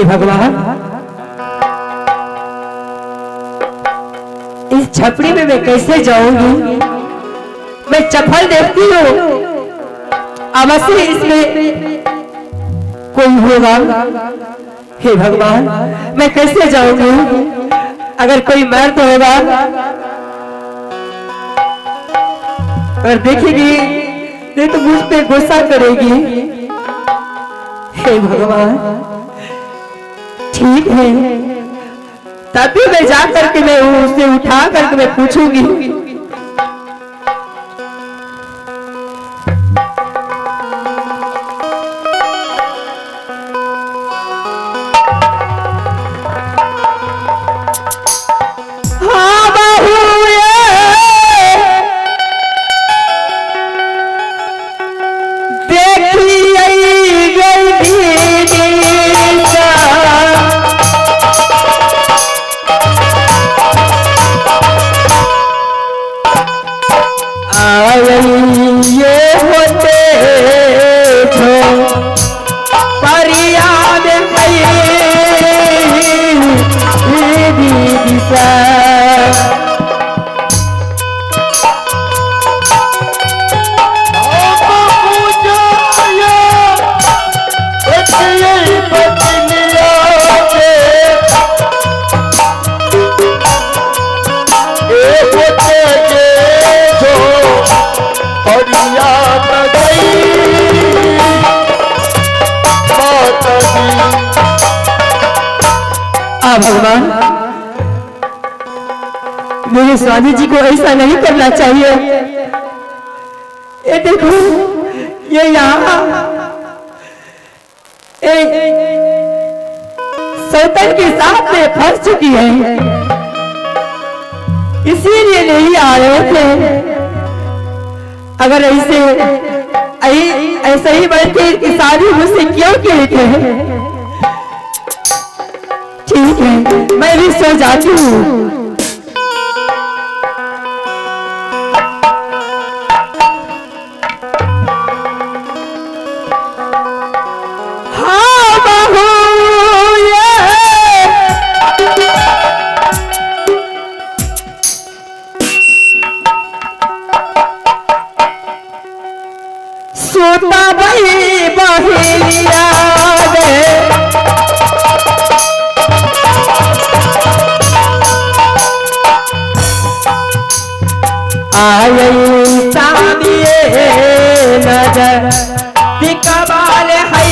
हे भगवान, इस झपड़ी में मैं कैसे जाऊंगी? मैं चप्पल देखती हूँ, अवश्य इसमें कोई होगा। हे भगवान, मैं कैसे जाऊंगी? अगर कोई मर्द होगा और देखेगी नहीं तो मुझ पे गुस्सा करेगी। हे भगवान, ठीक है, तभी मैं जा करके मैं उसे उठा करके मैं पूछूंगी। हाँ बहू ये देखी आई गई दीदी सा। आई ये होते जो परियाद है दीदी सा। आ भगवान, मेरे स्वामी जी को ऐसा नहीं करना चाहिए। ये देखो, ये यहाँ सौतन के साथ में फंस चुकी है, इसीलिए नहीं आ रहे थे। अगर ऐसे ऐसे ही बढ़ते कि शादी मुझसे क्यों किए थे? ठीक है, मैं भी सो जाती हूँ। हाँ बहू ये सोता बही बहेलिया रे। आई सामिए नजर दिकबाल है।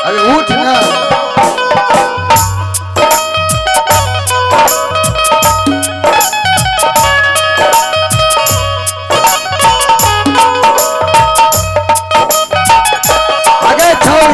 अरे उठ ना। आगे छोड़।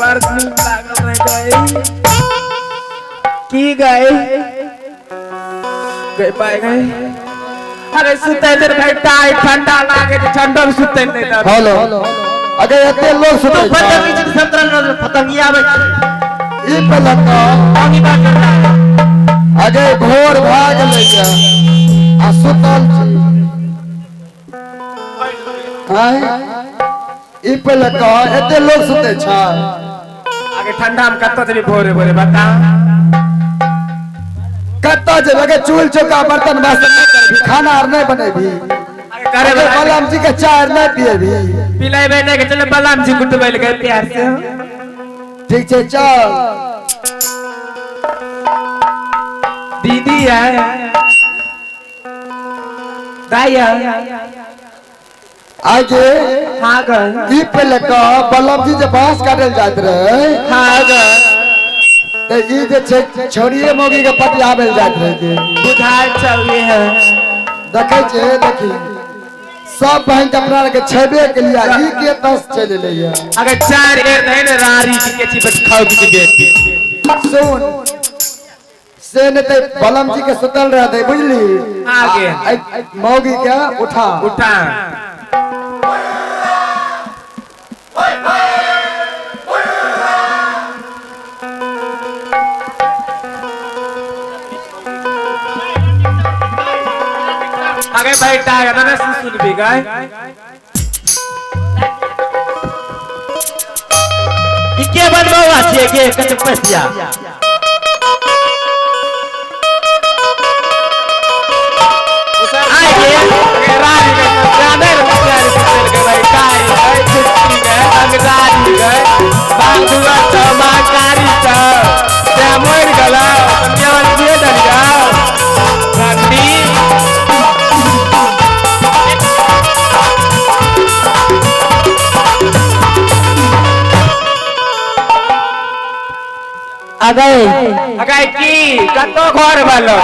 बड़ नीक लागल रह गई की गई गई पाए गई। अरे सुते देर भाई टाई ठंडा लागे छै, ठंडा में सुते नहीं दब। हेलो अगे एते लोग सुते तू पतंगी छै संतरा पतंगी आबै छै। ई पलक अगे भोर भए गेलै आ सुतल छी। आँय ई पहिले कह एते लोग सुतै छै? आगे ठंडा में कतऽ जेबी भोरे भोरे बता? कतऽ जेबी? अगे चूल चौका बर्तन बासन नहीं करबी, खाना आर नहीं बनेबी, आगे करे अगे बलम जी के चाय आर नहीं पिएबी? पिलाइबे नहीं के चले बलम जी कुटबै लगे प्यार से। ठीक छै चल। दीदी है दाई है आगे हाँ गल ई पहिले कह बलम जी जे बांस काटल जाइत रहे हाँ गल ते ई जे छै छोड़िए मौगी के पटियाबल जाइत रहे के बुझाइ चलिए है। देखै छै देखी सब बहन के अपना के छेबे के लिए ई के दस चलि एलै है। अगर चार एर नहीं ने रारी के छी बस खाओ की बेटी सुन से ने ते बलम जी के सुतल रहते बुझली। आगे मौगी के उठा उठा आगे बैठा है ना सुन भी गए के बनबौआ छियै के कते पैसा आए के रानी के जाने रे प्यार से चल के भाई काई भाई छुट्टी गए अंगदारी गए बांगुआ चमा कारी च ते मोर गला कन्यावन दिए डलिया रानी अगे अगे की कतो घर वालो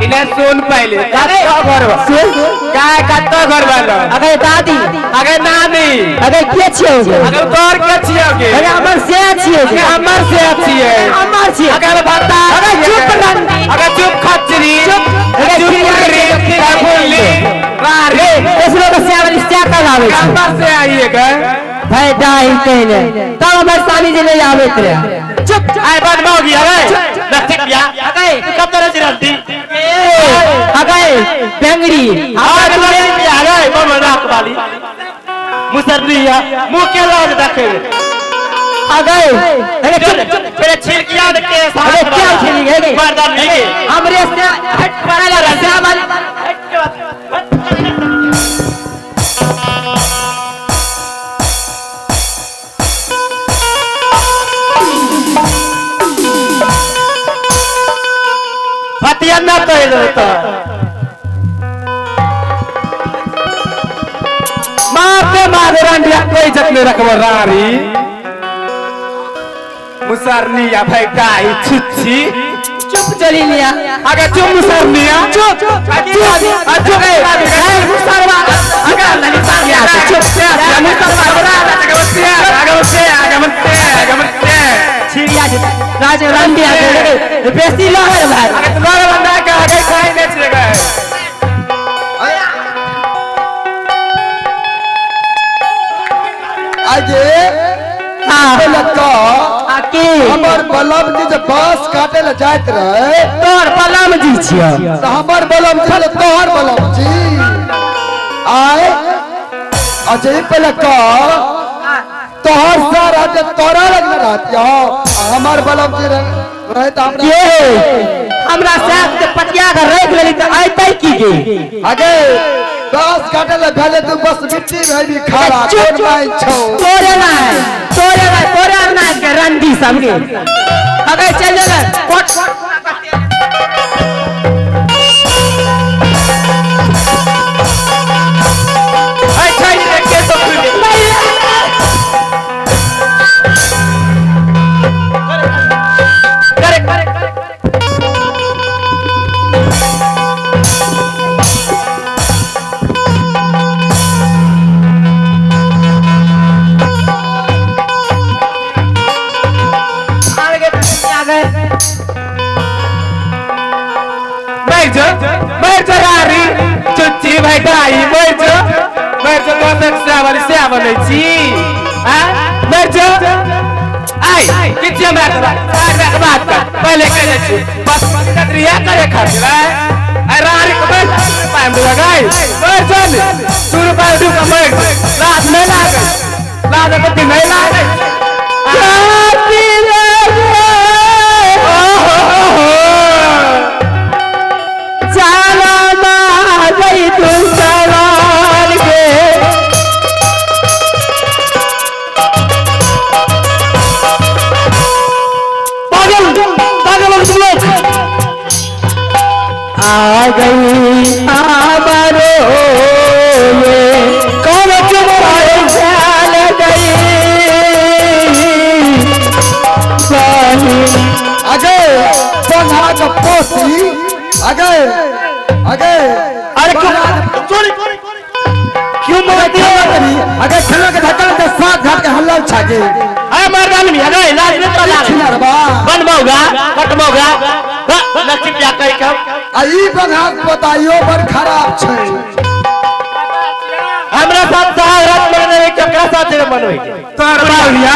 इने सुन पहले कतो घर वालो सुन काय कतो घर वालो अगे दादी अगे नानी अगे के छियै? अगे तोर के छियै गे? अगे हमर से छियै। अगे हमर से छियै। हमर छियै। अगे बता अगे चुप रंडी अगे चुप खचरी चुप अगे चुप रे बोली रारी इसलो के से वाली से का आवे छै हमर से आइए गे भाई दाई कहले तब हमर सानी जी ले आबैत रहे। चुप आय बनबौगी अगे नथिया अगे कब तरह से रंडी अगे बेंगड़ी हां अगे बम नाक वाली मुसर्रिया मुंह के लाल देखे अगे अरे चुप तेरे छिलकिया के साथ अरे क्या छिलकी है मर्दा नहीं हमरे से हट पड़ला रसा वाली पतिया ना तैलो तो मारते मारे रंडिया कोई इज्जत नहीं रखबो रारी मुसरनिया भाई काई छुच्छी चुप चली लिया अगे चुप मुसरनिया चुप चुप मुसरवा अगे नहीं सामने चुप से मुसरवा अगे बच्चे अगे बच्चे अगे बच्चे अगे बच्चे छिड़िया राज रंडिया बेसी लहर भाई अगे तुम्हारा बंदा के आगे खाई नहीं छे गए। आगे हमर बलम जी जे बांस काटे ले जाइत रहे तोर बलम जी छियो त हमर बलम जी तोहर बलम जी आए अच्छा ई पहिले कह तोहर सर रहते तोरा लग रहत यो हमर बलम जी रहे त हमरा के हमरा साथ के पटिया के रख लेली त आइतै की के आगे बांस काटे ले भेले तू बस मिट्टी में भी खारा कोन माई छौ तोरे ना तोरे ना तोरे ना के रंडी सब के अगे चल जा कोट अच्छा ये के तो करे करे अगर मर जो मर जो रारी चुच्ची भाई दाई मर जो दोसर से से बनै छी आ मर जो आई किछ हमरा के बात बात कर पहले कह छी बस कतरिया करे खातिर आ रारी के बैठ पाइम लगाई मर चल 2 रुपया दू का मर रात में लागे लागे पति नहीं लागे आ गई आबरो ये कौन तुम्हारे जान गई पानी आगे बंधा के पोसी आगे आगे अरे क्यों क्यों मारती हो आगे खेलो के धक्का के साथ घाट के हल्ला छाके अरे मर्दान में अरे लाज में तो लाज बनबौगा कटबौगा लक्ष्मी क्या कह के आ ई बंधा बताइयो बड़ खराब छै हमरा साथ सहारत मनने रे केकरा साथ रे मनोई तोर बाउलिया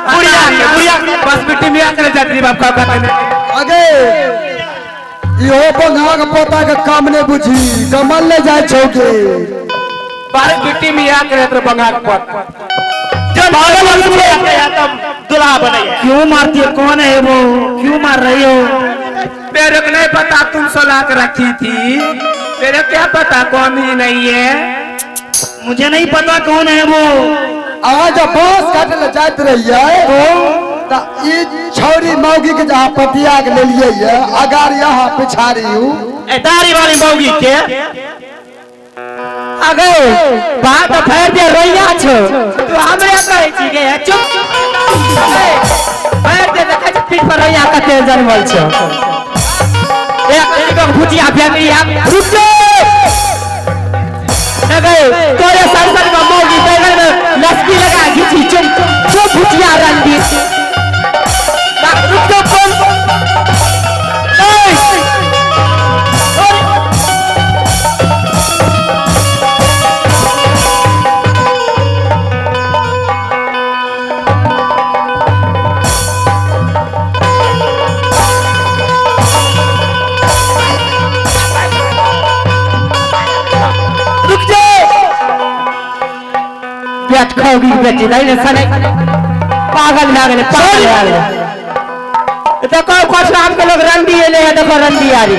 बुढ़िया बुढ़िया बस बेटी मिया करे जाती बाप का कहते आगे इहो बंधा के पोता के काम ने बुझी कमल ले जाय छौके बारह बेटी मिया करे तो बंगा के पत जब भागल हम तब दुल्हा बने क्यों मारती हो कौन है वो क्यों मार रही हो मेरे को नहीं पता तुम 100 लाख रखी थी मेरे क्या पता कौन ही नहीं है मुझे नहीं पता कौन है वो आज बांस काटे ले जात रहिए तो ई छौरी मौगी के जहां पतिया के ले लिए ये अगार यहाँ पिछाड़ी हूं ए दाढ़ी वाली मौगी के अगे बात फेर दे रोइया छो तू हमरे कहै छी के चुप फेर दे देखै छी पीठ पर रोइया कते जनमल छो एक एक भुजिया फेंकी रुक जो अगे तोरे सर सर में मौगी बैगन में लसकी लगा घिची चुप चुप भुजिया रंडी रुक जो कौन पेट खाओगी बेटी नहीं ने सने पागल लागले पागल लागले देखो कुछ राम के लोग रंडी ले है देखो रंडी आ रही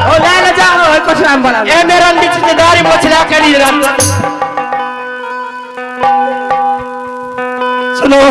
ओ ले ले जाओ कुछ राम बना ए मेरा रंडी छी दाढ़ी मोछला करी रंग सुनो